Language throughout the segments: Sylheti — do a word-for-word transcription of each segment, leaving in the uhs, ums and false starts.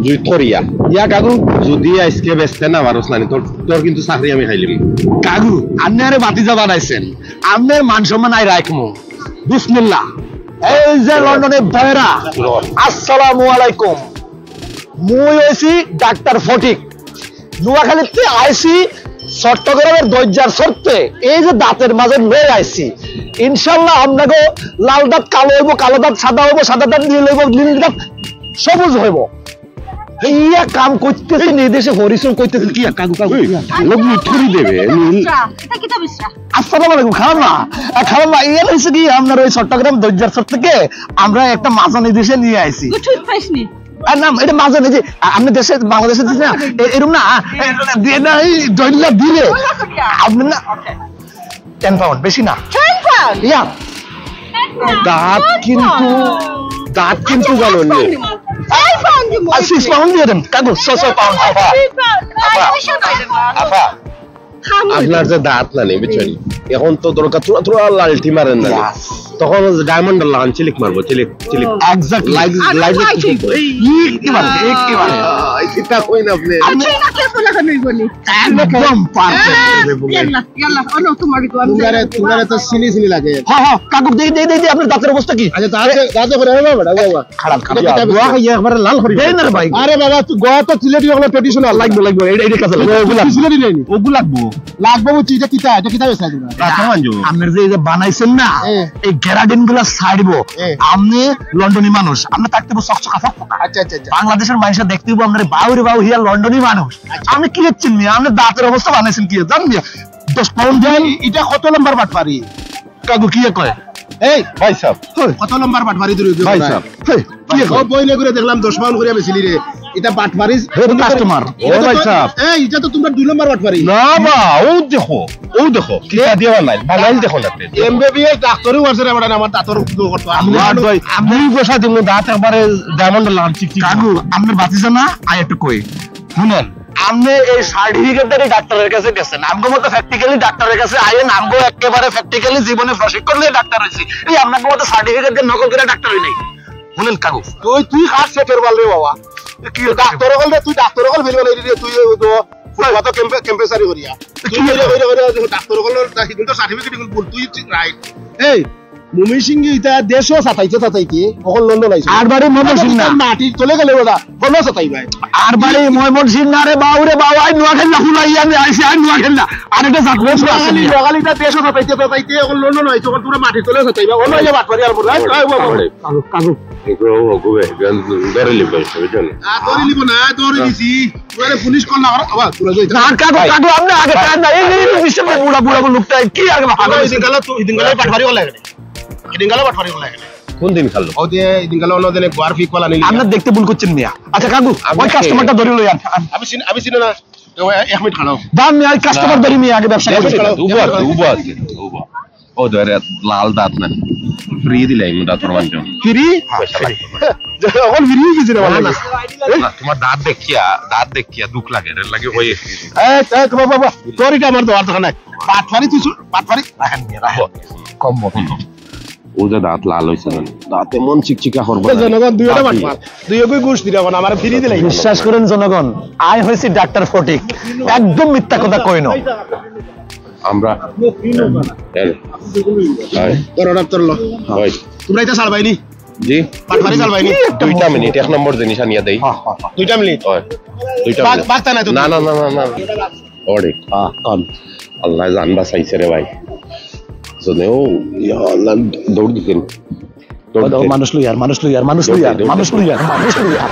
জুই থরিয়া। ইয়া কাকু, যদি আইজকে বেচতে না পারস নানি, তোর, তোর কিন্তু চাকরি আমি খাইলিমু। কাকু, আপনে আরে ভাতিজা বানাইছেন, আপনার মান সম্মান আই রাখমু। বিসমিল্লাহ। এই যে লন্ডনে ভাইরা, আসসালামু আলাইকুম। মুই অইছি ডাক্তার ফটিক, নোয়াখালীতে আইছি চট্টগ্রামের দরজার শর্তে। এই যে দাঁতের মাঝে লই আইছি, ইনশাল্লাহ আপনাকে লাল দাঁত কালো হইব, কালো দাঁত সাদা হইব, সাদা দাঁত নীল হইব, নীল দাঁত সবুজ হইব। ইয়া কাম করতেছেন, এই দেশে পরিশ্রম করতেছেন, কি আর কাকু, কাকু, কি আর? লোক মুখ থুড়ি দেবে, নীল। এটা কিতা বিশরা? আসসালামু আলাইকুম, খালাম্মা। আ, খালাম্মা, ইয়ে হইছে কি, আপনার ওই চট্টগ্রাম দরজার শর্ত থেকে আমরা একটা মাজন এই দেশে নিয়ে আইছি। Good toothpaste নি? আর না, এটা মাজন এই যে, আ, আপনি দেশে, বাংলাদেশে দিচ্ছি না, এ-, এরম না, এ, দিয়ে না, এই জয়লা দিলে। ওলা করিয়া। আপনি না, ten pound, বেশি না। Ten pound? ইয়া। Ten pound? দাঁত কিন্তু, দাঁত কিন্তু আচ্ছা, ভালো পাঁচ নেই। Pound দিব। Five pound দিব। আর six pound দিয়ে দেন, কাকু, ছয়, ছয় pound, আফা। Three pound। আফা। আফা। খামো। আপনার যে দাঁত না নেই, বুঝছেন? এখন তো দরকার থোড়া থোড়া লালটি মারেন না। Yes। তখন ওই যে diamond লাগান, চিলিক মারবো, চিলিক, চিলিক। Exactly। Light, আর light। Light। এই, একেবারে, একেবারে। আহ, এটা কই না আপনি? আচ্ছা, এটা কে বলা হয় নইব নি? একদম perfect। হ্যাঁ, ইয়াল্লা, ইয়াল্লা, অনো তোমার গো, আমি তুমরারে, যাই। তুমরারে তো চিনি চিনি লাগে। হ্যাঁ, হ্যাঁ, কাকু, দেই, দেই, দেই, দেই, আপনার দাঁতের অবস্থা কি? আচ্ছা, দাঁতে, দাঁতে করে, বাবা, বাবা। খারাপ, খারাপ। কিতা, কিতা, দোয়া খাইয়া একবারে লাল করি দেই না রে ভাই। আরে বাবা, তুই গোয়া তো সিলেটি ওগুলো traditional। লাগবো, লাগবো, এটা, এটা কাছে লাগবো। ওগুলো লাগবো। সিলেটি নেই নি? ওগুলো লাগবো। লাগবো বুঝছি, এটা কিতা, এটা কিতা হইছে তোমরা? রাখা মানজো। আপনার যে এই যে বানাইছেন না, হ্যাঁ। এই gelatin গুলা ছাড়বো। হ্যাঁ। আপনি লন্ডনি মানুষ, আপনি থাকতে হবে চকচকা ফকফকা। আচ্ছা, আচ্ছা, আচ্ছা। বাংলাদেশের মানুষরা দেখতে হইব আপনার বাউরে বাউ হিয়া লন্ডনি মানুষ। আচ্ছা। আপনি কি হচ্ছেন মিয়া? আপনি দাঁতের অবস্থা বানাইছেন কি? জান মিয়া, দশ pound দেন। এটা কত নম্বর বাটপারি? কাকু কি কয়? এই, ভাই সাহেব। কত নম্বর বাটপারি তুই? ভাই সাহেব। হেই, কি ও কয়? বই লেগুরে দেখলাম দশ pound করিয়া বেচিলি রে। এটা বাটপারি। হে customer। ও ভাই সাহেব। এই, এটা তো তোমরা দুই নম্বর বাটপারি। না বা, ও দেখো, ও দেখো, কিতা দিয়া বানাইল, বানাইল দেখো না। এমবিবিএস ডাক্তারও আছে রে, বেটা, আমার দাঁতর দোয়া করতো। আমি আর ভাই, দুই বসা দিমু, দাঁত একবারে diamond লাল চিকচিক। কাকু, আপনার বাতিজা না, আই একটু কই। শুনেন, আপনি এই certificate ধারী ডাক্তারের কাছে গেছেন, আমগো মতো practically ডাক্তারের কাছে আইন, আমগো একেবারে practically জীবনে প্রশিক্ষণ নিয়ে ডাক্তার হইছি। এই আপনার মতো certificate দিয়ে নকল করে ডাক্তার হই নাই। শুনেন কাকু। তুই, তুই কার সেটের বাল রে বাবা? তুই কি ডাক্তার হকল রে, তুই ডাক্তার হকল ফেলবে না রে, তুই ওই তো ফুটপাতো ক্যাম্পে-, ক্যাম্পেসারি করিয়া। তুই কি কইরে, কইরে, কইরে, কইরে, ডাক্তার হকল, তা হিগুল তো certificate হিগুল ভুল, তুই ঠিক right। এই, ময়মনসিংহ ইতা দেশও সাতাইতে সাতাইতে, অখন লন্ডন আইছে। আর বাড়ি ময়মনসিংহ না। মাটির তলে গেলে ওটা, হলো সাতাই ভাই। আর বাড়ি ময়মনসিংহ না রে, বাউরে বাউ, আই নোয়াখাইল্লা হুলাই আমি আইছি, আই নোয়াখাইল্লা। আর একটা জাত বংশ আছে। নোয়াখালী, নোয়াখালী ইতা দেশও সাতাইতে সাতাইতে, অখন লন্ডন আইছে, অখন তোমরা মাটির তলে সাতাই ভাই। অন্য ইয়া বাটপারি আর বড়, এই, এই, এই, এই। কাকু, কাকু। এগুলো ও গুবে, গান ধরে লিবে, বুঝছো নি? আ, ধরে লিব না, ধরে দিছি। তোরে পুলিশ কল না, আবার, আবার, তোরা যাই। না, কাকু, ভাই। কাকু, আপনি আগে ভাই। টাইম না, এই, এই, এই, এই, বুড়া, বুড়া লোকটা, কি আগে ভাই? ইদিন গেল তো, ইদিন গেল বাটপারি হলো এখানে। ইদিন গেল বাটপারি হলো এখানে। কোন দিন খালো? ও যে ইদিন গেল অন্য দিনে গোয়ার ফিক কলা নিলি। আপনার দেখতে ভুল করছেন মিয়া। আচ্ছা কাকু, আমি ওই কে? কাস্টমারটা ধরে লই আন। আমি চিন-, আমি চিনি না। তো এক মিনিট খাড়াও। দাম মিয়া, ওই কাস্টমার ধরি মিয়া আগে ব্যবসা এক করি। মিনিট খাড়াও। উবা আছে, উবা আছে, উবা। ও ধরে লাল দাঁত না। ফ্রি দিলাই দাঁত প্রমাণ জন্য। ফ্রি? পয়সা লাগবে না। এখন ফ্রি কিছু না, না, ভালো না। না, তোমার দাঁত দেখিয়া, দাঁত দেখিয়া দুঃখ লাগে, এর লাগে ওই। এই, এই, বাবা, বাবা, তোর এটা আমার দোয়ার দোকান নাই। বাটপারি তুই শুন, বাটপারি। রাখেন মিয়া, রাখেন। কম মতো। ও যে দাঁত লাল হইছে না, দাঁত এমন চিকচিকা করবো ও না। জনগণ, দুইটা বাটপার, দুইগুই ঘুষ দিরা, মানে, আমার ফ্রি দিলাই। বিশ্বাস করেন জনগণ, আই হইছি ডাক্তার ফটিক, একদম মিথ্যা কথা কই না। আমরা, হ্যাঁ। করো ডাক্তার লো। হয়। তোমরা এটা চালবাইনি? জি। বাটপারি চালবাইনি? দুইটা মিনিট, এক নম্বর জিনিস আনিয়া দেই। হ্যাঁ, হ্যাঁ, হ্যাঁ। দুইটা মিনিট? হয়। দুইটা বাগ-, মিনিট। বাগতা নাই তো? না, না, না, না, না। ওরে। হ্যাঁ, কন। আল্লাহ জান বাঁচাইছে রে ভাই। জনে ও, ইয়া আল্লাহ, দৌড় দিতেন। দৌড় ও দেখো, দিতেন। মানুষ লইয়ার, মানুষ লইয়ার, মানুষ দৌড় লইয়ার, দে, দৌড় মানুষ দে। লইয়ার, মানুষ লইয়ার।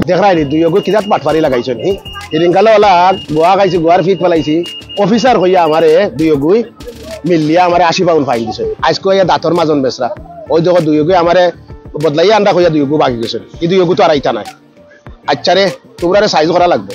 দেখরায় নি, দুইগু কিজাত বাটপারি লাগাইছইন, হি? হিদিনকালে ওলা গোয়া খাইছি, গোয়ার ফিট ফালাইছি। অফিসার কইয়া আমারে দুইগুই মিলিয়া আমারে আশি পাউন্ড ফাইন দিছে। আইজকু ইয়া দাঁতর মাজন বেচরা। ওই দেখো দুইগুই আমারে বদলাইয়া আনরা কইয়া দুইগু বাগি গেছে। ই দুইগু তো আর আইতা নাই। আচ্ছা রে, তোমরারে সাইজ করা লাগবে।